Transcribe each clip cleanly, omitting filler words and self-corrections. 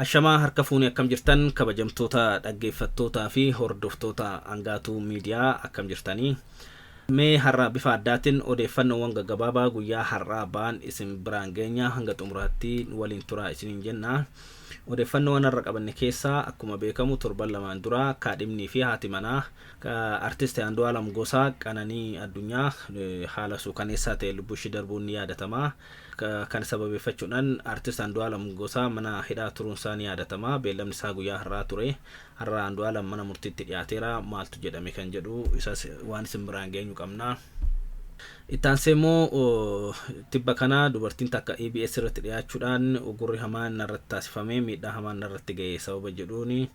Ashamaa, harka fuunee, akkam jirtan? Kabajamtoota dhaggeeffattootaa fi hordoftoota Hangaatuu Miidiyaa, akkam jirtanii? Mee har'a bifa addaatiin odeeffannoowwan gaggabaabaa guyyaa har'aa ba'an isin biraan geenya. Hanga xumuraatti waliin turaa isiniin jenna. Odeeffannoowwan har'a qabanne keessaa, akkuma beekamu torban 2n dura kaadhimnii fi haati manaa artist Andu'aalam Gosaa, Qananii Addunyaa, haala suukaneessaa ta'e lubbuu ishee darbuun ni yaadatama. Kan sababeeffachuudhaan artist Andu'aalam Gosaa mana hidhaa turuun isaa ni yaadatama. Beellamni isaa guyyaa har'aa ture. Har'a Andu'aalam mana murtiitti dhiyaateera. Maaltu jedhame kan jedhu isas waan isin biraan geenyu qabna. Itti aansee immoo tibba kana dubartiin takka EBS irratti dhiyaachuudhaan ugurri hamaan narratti taasifamee, miidhaa hamaan narratti ga'e sababa jedhuun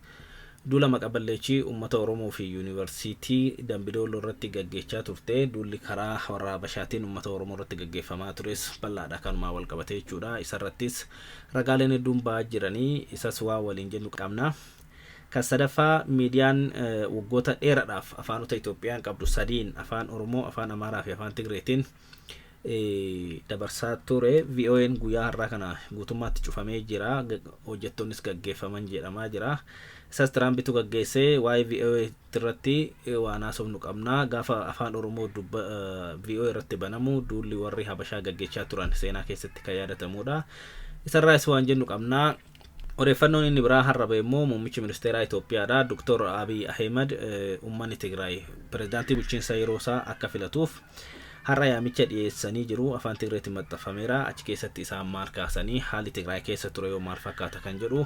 duula maqaballeechii uummata Oromoo fi Yuunivarsiitii Dambidooloo irratti gaggeechaa turte. Duulli karaa warra Habashaatiin uummata Oromoo irratti gaggeeffamaa tures bal'aadha, kanumaa wal qabate jechuudha. Isarrattis ragaaleen hedduun ba'aa jiranii, isas waa waliin jennu qabna. Kan sadaffaa, miidiyaan waggoota dheeraadhaaf afaanota Itoophiyaan qabdu sadiin, Afaan Oromoo, Afaan Amaaraa fi Afaan Tigreetiin dabarsaa ture, VOA'n, guyyaa har'aa kana guutummaatti cufamee jira. Hojjettoonnis gaggeeffaman jedhamaa jira. Isas Tiraampitu gaggeessee. Waa'ee VOA irratti waan haasofnu qabna. Gaafa Afaan Oromoo VOA irratti banamu duulli warri Habashaa gaggeechaa turan seenaa keessatti kan yaadatamudha. Isarraas waan jennu qabna. Odeeffannoon inni biraa har'a ba'e immoo muummichi ministeeraa Itoophiyaadha. Dr. Abiy Ahmed uummanni Tigraay pirezidaantii bulchiinsa yeroo isaa akka filatuuf har'a yaamicha dhiyeessanii jiru. Afaan Tigreetiin maxxanfameera. Achi keessatti isaan maal kaasanii, haalli Tigraay keessa ture yoo maal fakkaata kan jedhu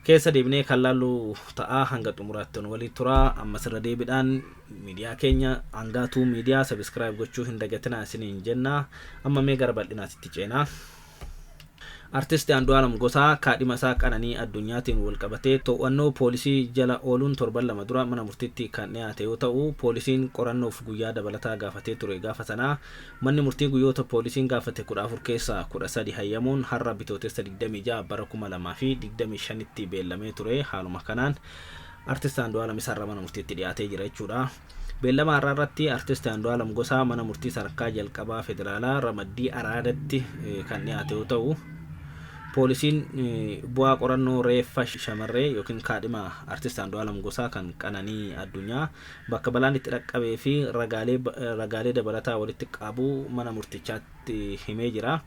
keessa deebinee kan laallu ta'a. Hanga xumuraatti nu waliin tura. Ammas irra deebiidhaan miidiyaa keenya Hangaatuu Miidiyaa subscribe gochuu hin dagatinaa isiniin jenna. Amma mee gara bal'inaatitti ceenaa. Artisti Andu'aalam Gosaa kaadhima isaa Qananii Addunyaatiin wal qabatee to'annoo poolisii jala ooluun torban 2 dura mana murtiitti kan dhiyaate yoo ta'u, poolisiin qorannoof guyyaa dabalataa gaafatee ture. Gaafa sanaa manni murtii guyyoota poolisiin gaafate 14 keessaa 13 hayyamuun har'a Bitootessa 26 bara 2025tti beellamee ture. Haaluma kanaan artist Andu'aalam isarra mana murtiitti dhiyaatee jira jechuudha. Beellama har'aa irratti artist Andu'aalam Gosaa mana murtii sadarkaa jalqabaa federaalaa ramaddii Araadatti kan dhiyaate yoo ta'u, poolisiin bu'aa qorannoo reeffa shamarree yookiin kaadhima artist Andu'aalam Gosaa kan Qananii Addunyaa bakka balaan itti dhaqqabee fi ragaalee dabalataa walitti qabuu mana murtichaatti himee jira.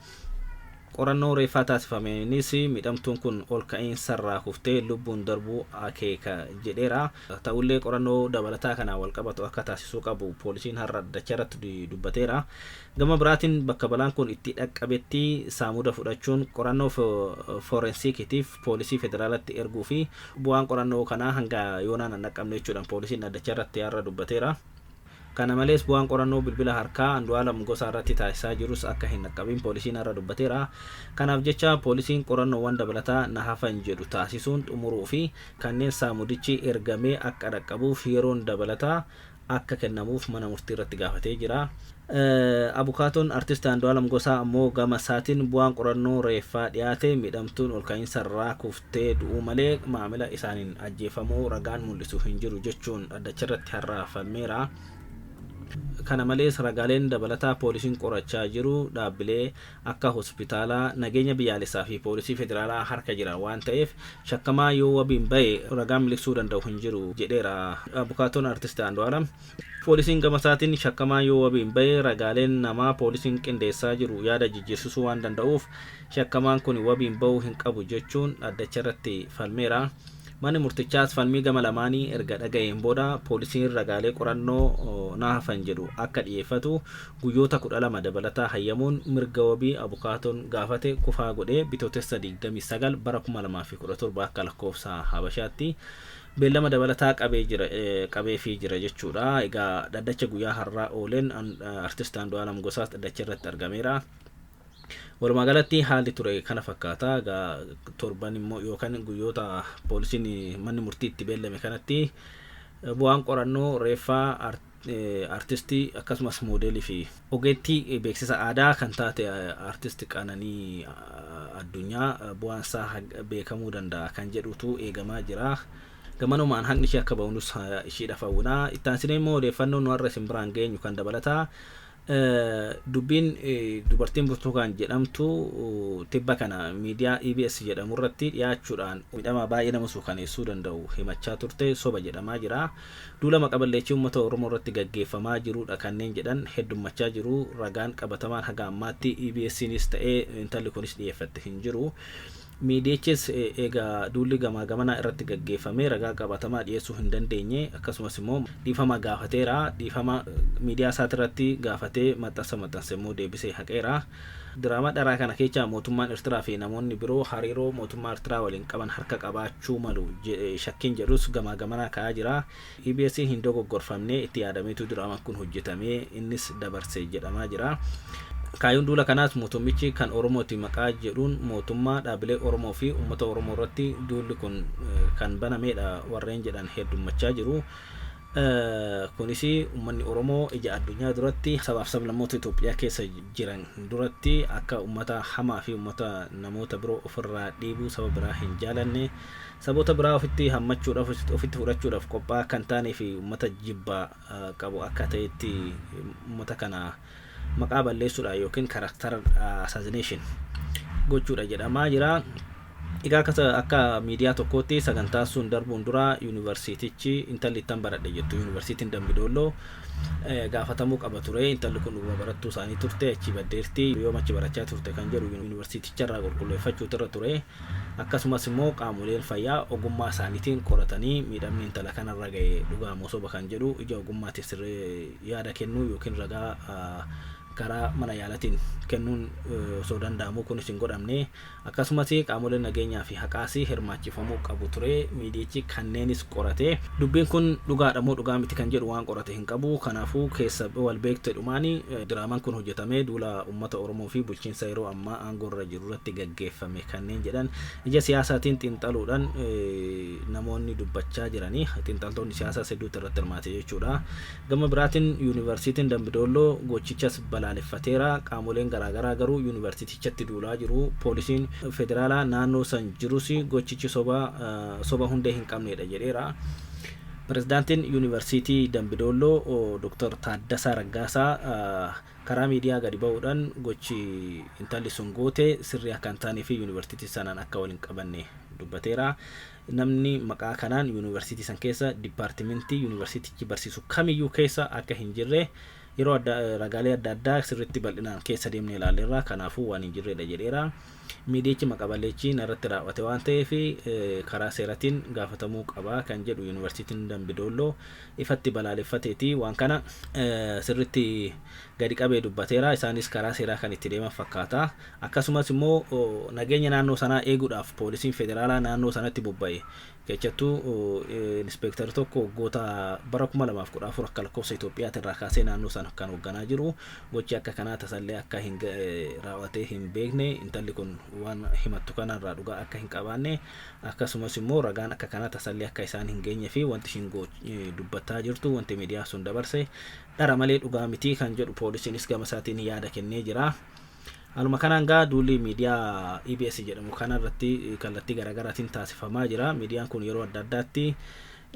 Qorannoo reeffaa taasifameenis miidhamtuun kun ol ka'iinsarraa kuftee lubbuun darbuu akeeka jedheera. Ta'ullee qorannoo dabalataa kanaan wal qabatu akka taasisuu qabu poolisiin har'a dhaddacha irratti dubbateera. Gama biraatiin bakka balaan kun itti dhaqqabetti saamuda fudhachuun qorannoo foorensiikiitiif poolisii federaalatti erguu fi bu'aan qorannoo kanaa hanga yoonaan hin dhaqqabne jechuudhaan poolisiin dhaddacha irratti har'a dubbateera. Kana malees bu'aan qorannoo bilbila harkaa Andu'aalam Gosaa irratti taasisaa jirus akka hin dhaqqabin poolisiin har'a dubbateera. Kanaaf jecha poolisiin qorannoowwan dabalataa na hafan jedhu taasisuun xumuruu fi kanneen saamudichi ergamee akka dhaqqabuuf yeroon dabalataa akka kennamuuf mana murtii irratti gaafatee jira. Abukaatoon artist Andu'aalam Gosaa ammoo gama isaatiin bu'aan qorannoo reeffaa dhiyaate miidhamtuun olka'iinsa irraa kuftee du'uu malee maamila isaaniin ajjeefamuu ragaan mul'isu hin jiru jechuun dhaddacha irratti har'a falmeera. Kana malees ragaaleen dabalataa poolisiin qorachaa jiru dhaabbilee akka hospitaalaa, nageenya biyyaalessaa fi poolisii federaalaa harka jira waan ta'eef shakkamaa yoo wabiin ba'e ragaan miliqsuu danda'u hin jiru jedheera abukaatoon artist Andu'aalam. Poolisiin gama isaatiin shakkamaan yoo wabiin ba'e ragaaleen namaa poolisiin qindeessaa jiru yaada jijjiirsisuu waan danda'uuf shakkamaan kun wabiin ba'uu hin qabu jechuun dhaddacha irratti falmeera. Manni murtichaas falmii gama lamaanii erga dhaga'een booda poolisiin ragaalee qorannoo na hafan jedhu akka dhiyeeffatu guyyoota 12 dabalataa hayyamuun mirga wabii abukaatoon gaafate kufaa godhee Bitootessa 29 bara 2017 akka lakkoofsa Habashaatti beellama dabalataa qabee jira, qabeefii jira jechuudha. Egaa dhaddacha guyyaa har'aa ooleen artist Andu'aalam Gosaas dhaddacha irratti argameera. Walumaa galatti haalli ture kana fakkaata. Egaa torban immoo yookaan guyyoota poolisiin manni murtii itti beellame kanatti bu'aan qorannoo reeffaa artistii akkasumas moodeelii fi ogeettii beeksisa aadaa kan taate artist Qananii Addunyaa bu'aan isaa beekamuu danda'a kan jedhutu eegamaa jira. Gamanumaan haqni ishee akka ba'u nus isheedhaaf hawwina. Itti aansinee immoo odeeffannoo nu har'a isin biraan geenyu kan dabalataa Dubbiin dubartiin Burtukaan jedhamtu tibba kana miidiyaa EBS jedhamu irratti dhiyaachuudhaan miidhama baay'ee nama suukaneessuu danda'u himachaa turte soba jedhamaa jira. Duula maqaballeechii uummata Oromoo irratti gaggeeffamaa jirudha kanneen jedhan heddummachaa jiru. Ragaan qabatamaan haga ammaatti EBSnis ta'ee intalli kunis dhiyeeffatte hin jiru. Miidiyichis egaa duulli gamaa gamanaa irratti gaggeeffamee ragaa qabatamaa dhiyeessuu hin dandeenye, akkasumas immoo dhiifama gaafateera. Dhiifama miidiyaa isaatirratti gaafatee maxxansa maxxanse immoo deebisee haqeera. Diraamaa dharaa kana keessa mootummaan Eertiraa fi namoonni biroo hariiroo mootummaa Eertiraa waliin qaban harka qabaachuu malu shakkiin jedhus gamaa gamanaa ka'aa jira. EBS hin dogoggorfamne, itti yaadameetu diraamaan kun hojjetamee innis dabarse jedhamaa jira. Kaayyoon duula kanaas mootummichi kan Oromooti maqaa jedhuun mootummaa, dhaabilee Oromoo fi uummata Oromoo irratti duulli kun kan banameedha warreen jedhan heddummachaa jiru. Kunis uummanni Oromoo ija addunyaa duratti, sabaaf sablammoota Itoophiyaa keessa jiran duratti, akka uummata hamaa fi uummata namoota biroo ofirraa dhiibuu, saba biraa hin jaalanne, saboota biraa ofitti hammachuudhaaf, ofitti fudhachuudhaaf qophaa'aa kan taanee fi uummata jibbaa qabu akka ta'etti uummata kana maqaa balleessuudha yookiin character assassination gochuudha jedhamaa jira. Egaa akka miidiyaa tokkootti sagantaan sun darbuun dura yuunivarsiitichi, intalli ittan baradhe jettu, Yuunivarsiitiin Dambidolloo gaafatamuu qaba ture. Intalli kun dhuguma barattuu isaanii turte, achi baddeerti, yoom achi barachaa turte kan jedhu yuunivarsiiticha irraa qulqulleeffachuutu irra ture. Akkasumas immoo qaamoleen fayyaa ogummaa isaaniitiin qoratanii miidhamni intala kanarra ga'e dhugaa moo soba kan jedhu ija ogummaatiin sirree yaada kennuu yookiin ragaa karaa mana yaalatiin kennuun osoo danda'amu kunis hin godhamne. Akkasumas qaamoleen nageenyaa fi haqaas hirmaachifamuu qabu ture. Miidiyichi kanneenis qorate, dubbiin kun dhugaadha moo dhugaa miti kan jedhu waan qorate hin qabu. Kanaafuu keessa wal beekte dhumaani diraamaan kun hojjetamee duula uummata Oromoo fi bulchiinsa yeroo ammaa aangoo irra jiru irratti gaggeeffame kanneen jedhan ija siyaasaatiin xiinxaluudhaan namoonni dubbachaa jiranii, xiinxaltoonni siyaasaa hedduutu irratti hirmaate jechuudha. Gama biraatiin Yuunivarsiitiin Dambidolloo gochichas balaaleffateera. Qaamoleen garaagaraa garuu yuunivarsiitichatti duulaa jiru. Poolisiin federaalaa naannoo san jirus gochichi soba, soba hundee hin qabnedha jedheera. Pirezidaantiin Yuunivarsiitii Dambidolloo Dr. Taaddasaa Raggaasaa karaa miidiyaa gadi ba'uudhaan gochi intalli sun goote sirrii akka hin taanee fi yuunivarsiitii sanaan akka wal hin qabanne dubbateera. Namni maqaa kanaan yuunivarsiitii san keessa dipaartimentii yuunivarsiitichi barsiisu kamiyyuu keessa akka hin jirre yeroo adda ragaalee adda addaa sirriitti bal'inaan keessa deemnee ilaalleerra, kanaafuu waan hin jirredha jedheera. Miidiyichi maqa balleechii narratti raawwate waan ta'eef karaa seeratiin gaafatamuu qaba kan jedhu Yuunivarsiitiin Dambidolloo ifatti balaaleffateeti waan kana sirriitti gadi qabee dubbateera. Isaanis karaa seeraa kan itti deeman fakkaata. Akkasumas immoo nageenya naannoo sanaa eeguudhaaf poolisiin federaalaa naannoo sanatti bobba'e, keessattuu inspeektarri tokko waggoota bara 2014 akka lakkoofsa Itoophiyaatti irraa kaasee naannoo sana kan hoogganaa jiru, gochi akka kanaa tasallee akka hin raawwatee hin beekne, intalli kun waan himattu kanarraa dhugaa akka hin qabaanne, akkasumas immoo ragaan akka kanaa tasallee akka isaan hin geenye fi wanti ishiin dubbataa jirtu, wanti miidiyaa sun dabarse dhara malee dhugaa miti kan jedhu poolisiinis gama isaatiin yaada kennee jira. Haaluma kanaan gaa duulli miidiyaa EBS jedhamu kanarratti kallattii garaagaraatiin taasifamaa jira. Miidiyaan kun yeroo adda addaatti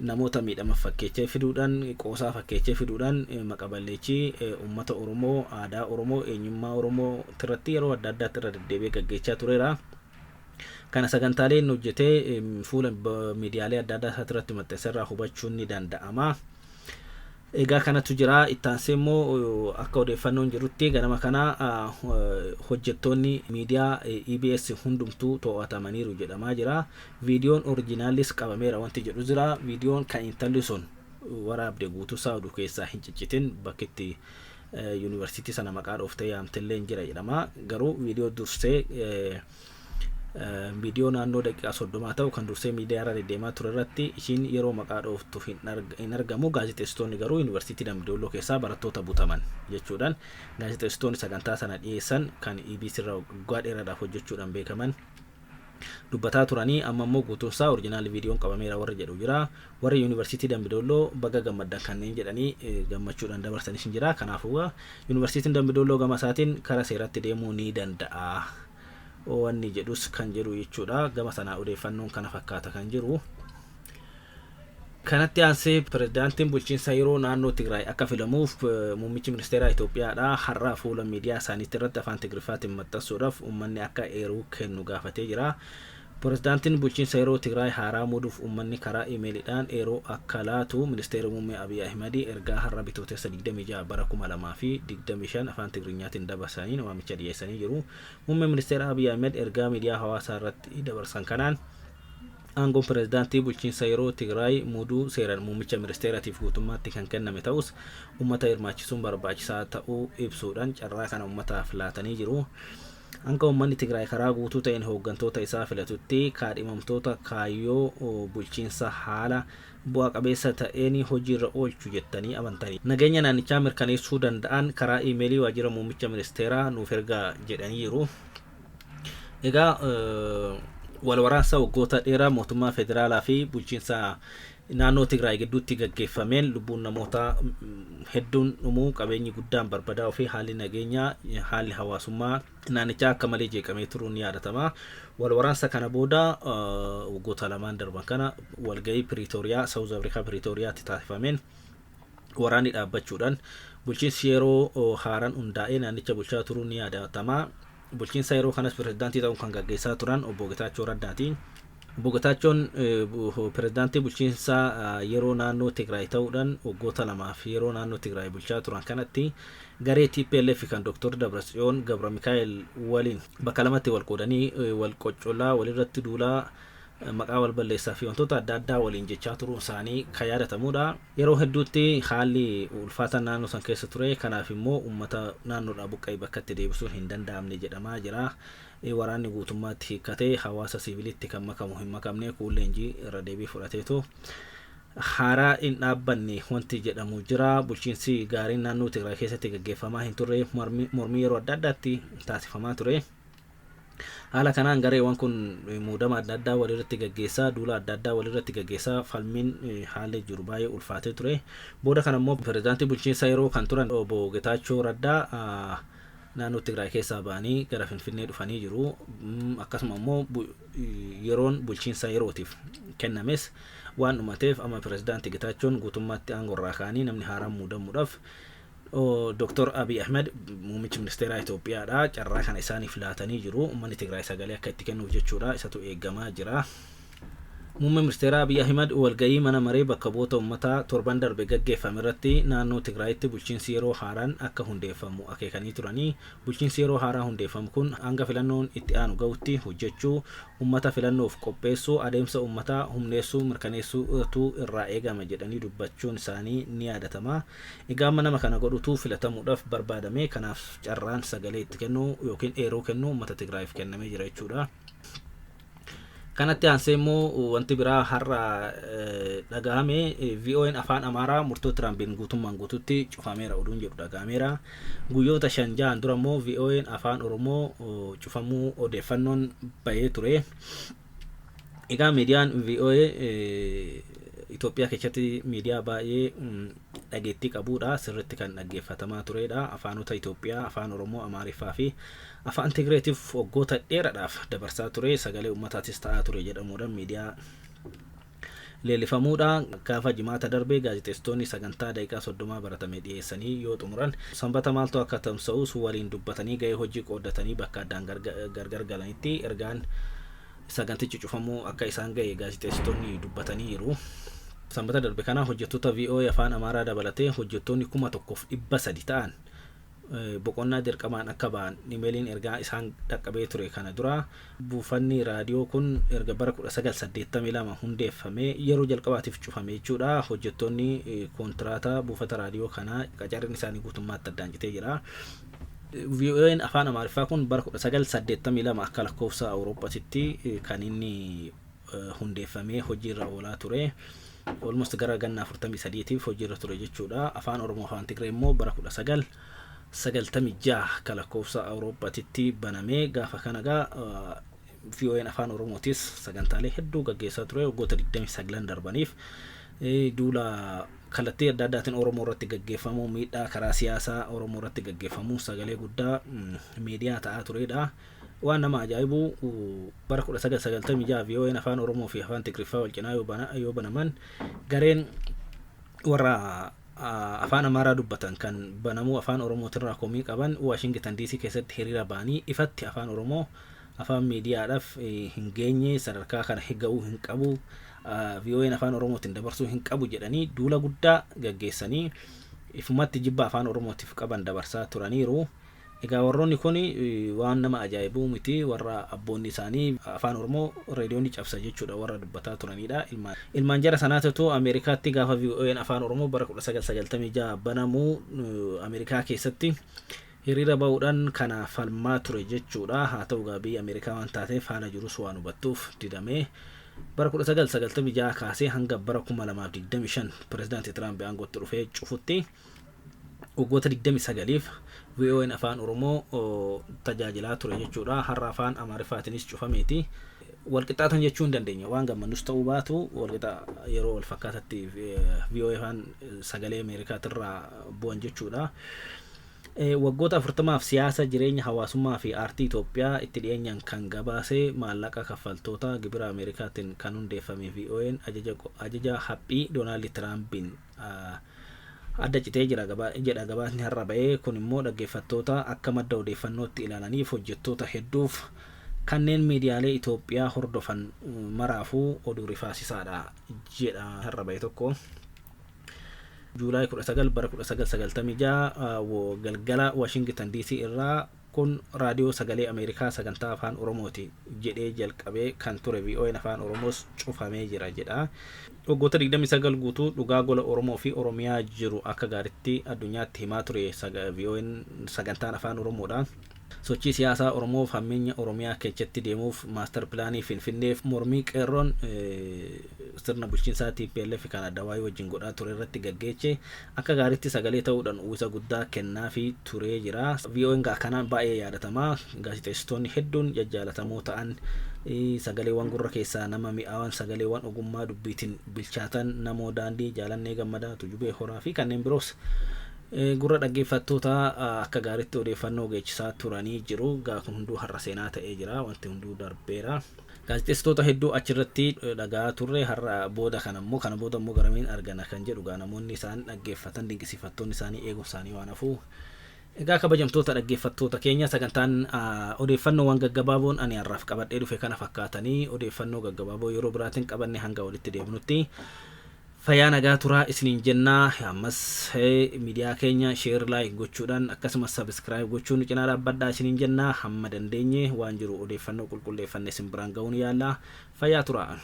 namoota miidhama fakkeechee fiduudhaan, qoosaa fakkeechee fiduudhaan, maqa balleechii uummata Oromoo, aadaa Oromoo, eenyummaa Oromoo irratti yeroo adda addaatti irra deddeebi'ee gaggeechaa tureera. Kana sagantaalee inni hojjetee fuula miidiyaalee adda addaa irratti maxxanse hubachuun ni danda'ama. Egaa kanatu jira. Ittaansee immoo akka odeeffannoon jirutti ganama kana hojjettoonni miidiyaa EBS hundumtuu to'atamaniiru jedhamaa jira. Viidiyoon oriijinaalis qabameera wanti jedhu jira. Viidiyoon kan intalli sun waraabde guutuusaa oduu keessaa hin ciccitin bakki itti yuunivarsiitii sana maqaa dhooftee yaamtellee jira jedhama. Garuu viidiyoo dursee, viidiyoo naannoo daqiiqaa 30 ta'u kan dursee miidiyaa irra deddeemaa ture irratti ishiin yeroo maqaa dhooftu hin argamu. Gaazexeessitoonni garuu Yuunivarsiitii Dambidolloo keessaa barattoota butaman jechuudhaan gaazexeessitoonni sagantaa sana dhiyeessan kan EBS irra waggaa dheeraadhaaf hojjechuudhaan beekaman dubbataa turanii, amma immoo guutuun isaa original viidiyoon qabameera warri jedhu jira. Warri Yuunivarsiitii Dambidolloo baga gammaddan kanneen jedhanii gammachuudhaan dabarsanis hin jira. Kanaafuu Yuunivarsiitiin Dambidolloo gama isaatiin karaa seeratti deemuu ni danda'a wanni jedhus kan jedhu jechuudha. Gama sanaa odeeffannoon kana fakkaata kan jiru. Kanatti aansee pirezidaantiin bulchiinsa yeroo naannoo Tigraay akka filamuuf muummichi ministeeraa Itoophiyaadha har'a fuula miidiyaa isaaniitti irratti afaan Tigriffaatiin maxxansuudhaaf uummanni akka eeruu kennu gaafatee jira. Pirezidaantiin bulchiinsa yeroo Tigraay haaraa muuduuf uummanni karaa imeeliidhaan eeruu akka laatu ministeerri muummee Abiy Ahimad ergaa har'a Bitootessa 26 bara 2025 afaan Tigrinyaatiin dabarsaniin waamicha dhiyeessanii jiru. Muummeen ministeera Abiy Ahimad ergaa miidiyaa hawaasaa irratti dabarsan kanaan, aangoon pirezidaantii bulchiinsa yeroo Tigraay muuduu seeraan muummicha ministeeratiif guutummaatti kan kenname ta'us, uummata hirmaachisuun barbaachisaa ta'uu ibsuudhaan carraa kana uummataaf laatanii jiru. Hanga uummanni Tigraay karaa guutuu ta'een hooggantoota isaa filatutti, kaadhimamtoota kaayyoo bulchiinsa haala bu'a qabeessa ta'een hojiirra oolchu jettanii amantanii nageenya naannichaa mirkaneessuu danda'an karaa iimeelii waajjira muummicha ministeeraa nuuf ergaa jedhaniiru. Egaa, wal waraansa waggoota dheeraa mootummaa federaalaa fi bulchiinsa naannoo Tigraay gidduutti gaggeeffameen lubbuun namoota hedduun dhumuu, qabeenyi guddaan barbadaa'uu fi haalli nageenyaa, haalli hawaasummaa naannichaa akka malee jeeqamee turuun ni yaadatama. Wal waraansa kana booda waggoota lamaan darban kana walgahii Piriitooriyaa, Saawuz Afrikaa Piriitooriyaatti taasifameen waraanni dhaabbachuudhaan bulchiinsi yeroo haaraan hundaa'ee naannicha bulchaa turuun ni yaadatama. Bulchiinsa yeroo kanas pirezidaantii ta'uun kan gaggeessaa turan obbo Getaachoo Raddaati. Obbo Getaachoon pirezidaantii bulchiinsa yeroo naannoo Tigraay ta'uudhaan waggoota 2f yeroo naannoo Tigraay bulchaa turan kanatti, garee TPLF kan Dr. Dabratsiyoon Gabra Mikaa'el waliin bakka lamatti wal qoodanii wal qoccolaa, walirratti duulaa, maqaa wal balleessaa fi wantoota adda addaa waliin jechaa turuun isaanii kan yaadatamudha. Yeroo hedduutti haalli ulfaataan naannoo san keessa ture. Kanaaf immoo uummata naannoodhaa buqqa'e bakka itti deebisuun hin danda'amne jedhamaa jira. Waraanni guutummaatti hiikkatee hawaasa siivilitti kan makamu hin makamne, kuun leenjii irra deebii fudhateetu haaraa hin dhaabbanne wanti jedhamu jira. Bulchiinsi gaariin naannoo Tigraay keessatti gaggeeffamaa hin turre, mormii yeroo adda addaatti taasifamaa ture. Haala kanaan gareewwan kun muudama adda addaa walirratti gaggeessaa, duula adda addaa walirratti gaggeessaa, falmiin haalli jiru baay'ee ulfaatee ture. Booda kana immoo pirezidaantii bulchiinsa yeroo kan turan obbo Getaachoo Raddaa naannoo Tigraay keessaa ba'anii gara Finfinnee dhufanii jiru. Akkasuma immoo yeroon bulchiinsa yerootiif kennames waan dhumateef, amma pirezidaantii Getaachoon guutummaatti aangoo irraa ka'anii namni haaraan muudamuudhaaf Dr. Abiy Ahmed muummichi ministeeraa Itoophiyaadha. Carraa kana isaaniif laatanii jiru. Uummanni Tigraay sagalee akka itti kennuuf jechuudha. Isatu eegamaa jira. Muummeen ministeeraa Abiy Ahmed walga'ii mana maree bakka bu'oota uummataa torban darbe gaggeeffame irratti naannoo Tigraayitti bulchiinsi yeroo haaraan akka hundeeffamu akeekanii turanii. Bulchiinsi yeroo haaraa hundeeffamu kun hanga filannoon itti aanu ga'utti hojjechuu, uummata filannoof qopheessuu, adeemsa uummataa humneessuu mirkaneessuutu irraa eegama jedhanii dubbachuun isaanii ni yaadatama. Egaa, amma nama kana godhutu filatamuudhaaf barbaadame. Kanaaf carraan sagalee itti kennuu yookiin eeruu kennuu uummata Tigraayiif kennamee jira jechuudha. Kanatti aansee immoo wanti biraa har'a dhagahame, VOA'n afaan Amaaraa murtoo Tiraampiin guutummaan guututti cufameera oduun jedhu dhagahameera. Guyyoota 5-6n dura immoo VOA'n afaan Oromoo cufamuu odeeffannoon bahee ture. Egaa, miidiyaan VOA Itoophiyaa keessatti miidiyaa baay'ee dhageettii qabudha. Sirriitti kan dhaggeeffatamaa turedha. Afaanota Itoophiyaa, afaan Oromoo, Amaariffaa fi afaan Tigreetiif waggoota dheeraadhaaf dabarsaa ture. Sagalee uummataatis ta'aa ture jedhamuudhaan miidiyaa leellifamuudha. Gaafa Jimaata darbee gaazexeessitoonni sagantaa daqiiqaa 30 baratame dhiyeessanii yoo xumuran, Sanbata maaltu akka tamsa'us waliin dubbatanii gahee hojii qooddatanii bakka addaan gargar galanitti ergaan sagantichi cufamuu akka isaan ga'e gaazexeessitoonni dubbatanii jiru. Sanbata darbe kana hojjettoota VOA afaan Amaaraa dabalatee hojjettoonni 1300 ta'an boqonnaa dirqamaan akka ba'an imeeliin ergaa isaan dhaqqabee ture. Kana dura buufanni raadiyoo kun erga bara 1982 hundeeffame yeroo jalqabaatiif cufame jechuudha. Hojjettoonni koontiraataa buufata raadiyoo kanaa qacarriin isaanii guutummaatti addaan citee jira. VOA'n afaan Amaariffaa kun bara 1982 akka lakkoofsa Awurooppaatitti kan inni hundeeffamee hojiirra oolaa ture. Almost gara ganna 43tiif hojiirra ture jechuudha. Afaan Oromoo, afaan Tigree immoo bara 1996 akka lakkoofsa Awurooppaatitti banamee. Gaafa kana gaa VOA'n afaan Oromootis sagantaalee hedduu gaggeessaa ture. Waggoota 29 darbaniif duula kallattii adda addaatiin Oromoo irratti gaggeeffamu, miidhaa karaa siyaasaa Oromoo irratti gaggeeffamu sagalee guddaa miidiyaa ta'aa turedha. Waan nama ajaa'ibu, bara 1996 VOA'n Afaan Oromoo fi Afaan Tigriffaa wal cinaa yoo banaman, gareen warra Afaan Amaaraa dubbatan kan banamuu Afaan Oromootirraa komii qaban Waashingtan DC keessatti hiriira ba'anii, ifatti Afaan Oromoo afaan miidiyaadhaaf hin geenye, sadarkaa kana ga'uu hin qabu, VOA'n Afaan Oromootiin dabarsuu hin qabu jedhanii duula guddaa gaggeessanii ifumatti jibba Afaan Oromootiif qaban dabarsaa turaniiru. Egaa warroonni kun waan nama ajaa'ibuu miti, warra abboonni isaanii Afaan Oromoo reediyoonni cabsa jechuudha warra dubbataa turanidha. Ilmaan jara sanaatitu Ameerikaatti gaafa VOA'n Afaan Oromoo bara 1996 banamuu Ameerikaa keessatti hiriira ba'uudhaan kana falmaa ture jechuudha. Haa ta'u gaa, biyya Ameerikaa waan taateef haala jirus waan hubattuuf didamee bara 1996 kaasee hanga bara 2025 pirezidaantii Tiraamp aangootti dhufee cufutti waggoota 29f VOA'n Afaan Oromoo tajaajilaa ture jechuudha. Har'a Afaan Amaariffaatiinis cufameeti. Walqixxaatan jechuu hin dandeenya. Waan gammannus ta'uu baatu, walqixa yeroo wal fakkaatatti VOA Afaan Sagalee Ameerikaatirraa bu'an jechuudha. Waggoota 40f siyaasa, jireenya hawaasummaa fi aartii Itoophiyaa itti dhiyeenyaan kan gabaase, maallaqa kaffaltoota gibira Ameerikaatiin kan hundeeffame VOA'n ajaja haphii Doonaald Tiraampiin adda citee jira jedha gabaasni har'a ba'ee. Kun immoo dhaggeeffattoota akka madda odeeffannootti ilaalaniif hojjettoota hedduuf, kanneen miidiyaalee Itoophiyaa hordofan maraafuu oduu rifaasisaadha jedha har'a ba'e tokko. Juulaay 19 bara 1996 galgala Washington DC irraa "Kun raadiyoo Sagalee Ameerikaa sagantaa Afaan Oromooti" jedhee jalqabee kan ture VOA'n Afaan Oromoos cufamee jira jedha. Waggoota 29 guutuu dhugaa gola Oromoo fi Oromiyaa jiru akka gaariitti addunyaatti himaa ture VOA'n sagantaan Afaan Oromoodha. Sochii siyaasaa Oromoof, hammeenya Oromiyaa keessatti deemuuf, maastar pilaanii Finfinneef, mormii qeerroon sirna bulchiinsaa TPLF kan Addawaayii wajjin godhaa ture irratti gaggeeche akka gaariitti sagalee ta'uudhaan uwwisa guddaa kennaafi turee jira. VOA'n kanaan baay'ee yaadatama. Gaazexeessitoonni hedduun jajjaalatamoo ta'an, sagaleewwan gurra keessaa nama mi'aawan, sagaleewwan ogummaa dubbiitiin bilchaatan, Namoo Daandii, Jaalannee Gammadaa, Tujubee Horaa fi kanneen biroos gurra dhaggeeffattoota akka gaariitti odeeffannoo geechisaa turanii jiru. Gaa kun hunduu har'a seenaa ta'ee jira. Wanti hunduu darbeera. Gaazexeessitoota hedduu achirratti dhagaa turre har'a booda kana immoo, kana booda immoo garamiin argana kan jedhu gaa namoonni isaan dhaggeeffatan, dinqisiifattoonni isaanii eeguun isaanii waan hafuu. Egaa kabajamtoota dhaggeeffattoota keenya, sagantaan odeeffannoowwan gaggabaaboon ani har'aaf qabadhee dhufe kana fakkaatanii, odeeffannoo gaggabaaboo yeroo biraatiin qabanne hanga walitti deebinutti fayyaa nagaa turaa isiniin jennaa. Ammas miidiyaa keenya share, like gochuudhaan akkasumas subscribe gochuun cinaa dhaabbadhaa isiniin jennaa. Hamma dandeenye waan jiru odeeffannoo qulqulleeffanne isin biraan ga'uun yaalla. Fayyaa turaa.